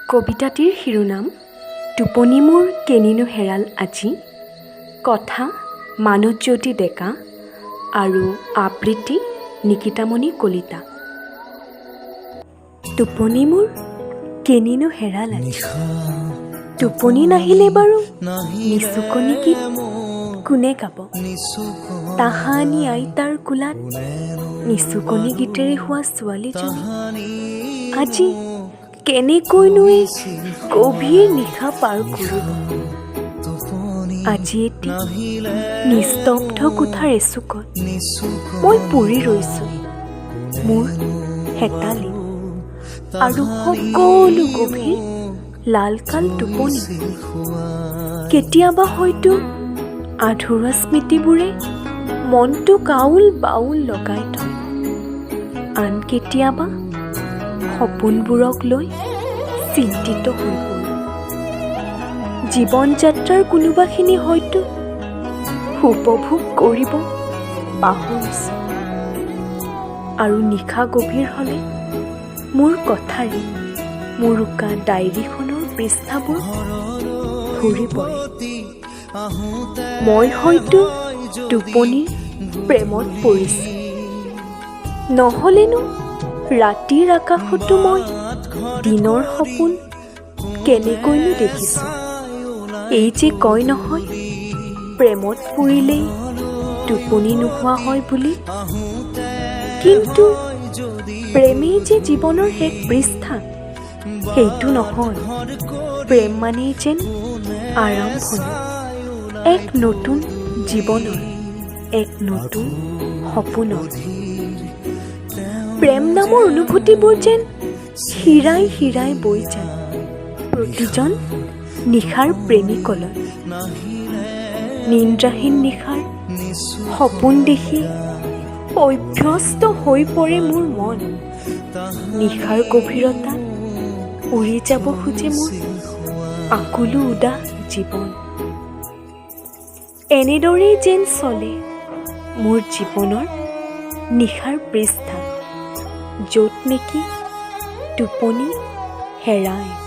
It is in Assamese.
কবিতাটিৰ শিৰোনাম "টোপনি মোৰ কেনিনো হেৰাল আজি"। কথা মানসজ্যোতি ডেকা আৰু আবৃত্তি নিকিতামণি কলিতা। টোপনি মোৰ কেনিনো হেৰাল আজি? টোপনি নাহিলে বাৰু নিচুকনি গীত কোনে গাব? তাহানি আইতাৰ কোলাত নিচুকনি গীতেৰে হোৱা ছোৱালীজনী আজি কেনেকৈনো এই গভীৰ নিশা পাৰ কৰিব? আজি এটি নিস্তব্ধ কোঠাৰ এচুকত মই পৰি ৰৈছোঁ মোৰ হেতালিত আৰু সকলো গভীৰ লালকাল টোপনি। কেতিয়াবা হয়তো আধৰুৱা স্মৃতিবোৰে মনটো কাউল বাউল লগাই থয়, আন কেতিয়াবা সপোনবোৰক লৈ চিন্তিত হৈ পৰোঁ। জীৱন যাত্ৰাৰ কোনোবাখিনি হয়তো উপভোগ কৰিব পাহৰিছোঁ। আৰু নিশা গভীৰ হ'লে মোৰ কথাৰে মোৰ উকা ডায়েৰীখনৰ পৃষ্ঠাবোৰ ভৰি পৰে। মই হয়তো টোপনিৰ প্ৰেমত পৰিছোঁ, নহ'লেনো ৰাতিৰ আকাশতো মই দিনৰ সপোন কেনেকৈনো দেখিছোঁ? এই যে কয় নহয়, প্ৰেমত পৰিলেই টোপনি নোহোৱা হয় বুলি, কিন্তু প্ৰেমেই যে জীৱনৰ শেষ পৃষ্ঠা সেইটো নহয়। প্ৰেম মানেই যেন আৰম্ভণি এক নতুন জীৱনৰ, এক নতুন সপোনৰ। প্ৰেম নামৰ অনুভূতিবোৰ যেন শিৰাই শিৰাই বৈ যায় প্ৰতিজন নিশাৰ প্ৰেমিকলৈ। নিদ্ৰাহীন নিশাৰ সপোন দেখি অভ্যস্ত হৈ পৰে মোৰ মন। নিশাৰ গভীৰতাত উৰি যাব খোজে মোৰ আকুলো উদাস জীৱন। এনেদৰেই যেন চলে মোৰ জীৱনৰ নিশাৰ পৃষ্ঠা, য'ত নেকি টোপনি হেৰায়।